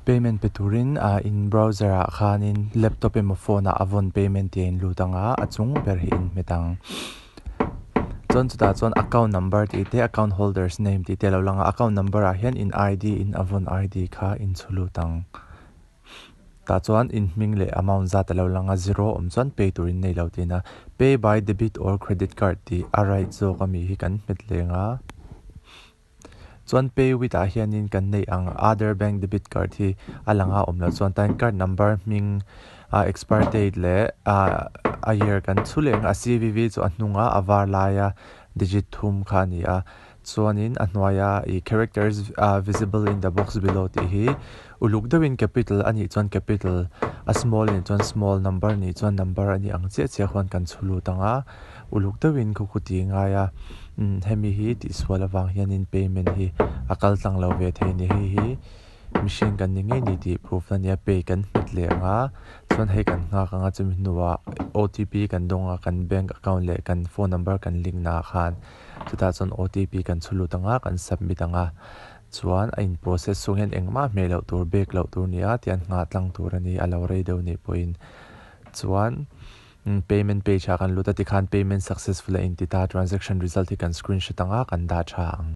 Payment pe turin in browser ah khanin laptop emaw phone ah Avon payment tih a in lut ang a, a chung ber hi in hmet ang. Chuan chutah chuan account number tih te account holders name tih te a lo lang a, account number ah hian in ID in Avon ID kha in chhu lut ang. Tah chuan in hming leh amount zat a lo lang a, zero awm chuan pay tur in nei lo tih a, pay by debit or credit card tih a right zawk ami hi kan hmet leng a. Chuan pay with ah hianin kan neih ang other bank debit card hi a lang a awm loh chuan tan card number hming ah expire date leh ah a year kan chhu leh ang a C_V_V chu a hnunga a var laia digit thum kha a ni a chuanin a hnuaia ih characters ah visible in the box below tih hi uluk deuhin capital a nih chuan capital a small a nih chuan small number a nih chuan number a nih ang chiah chiah khuan kan chhu lut ang a. Uluk deuhin khu khu tih ngai a, umm hemi hi tihsual avang hianin payment hi a kal tlang lo ve thei a ni. Hei hi mihring kan ni ngei ni tih proof a nia, pay kan hmet leh ang a, chuan hei kan nghak ang a, chumi hnuah O_T_P kan dawng a, kan bank account leh kan phone number kan link naah khan chutah chuan O_T_P kan chhu lut ang a, kan submit ang a, chuan a in process chhung hian engmah hmeh loh tur bag loh tur nia tiang nghah tlang tur a ni, a lo rei deuh nih pawhin chuan. Payment page ah kan lut a tikhan payment successful a inti ta, transaction result hi kan screenshot anga kan dah tha ang.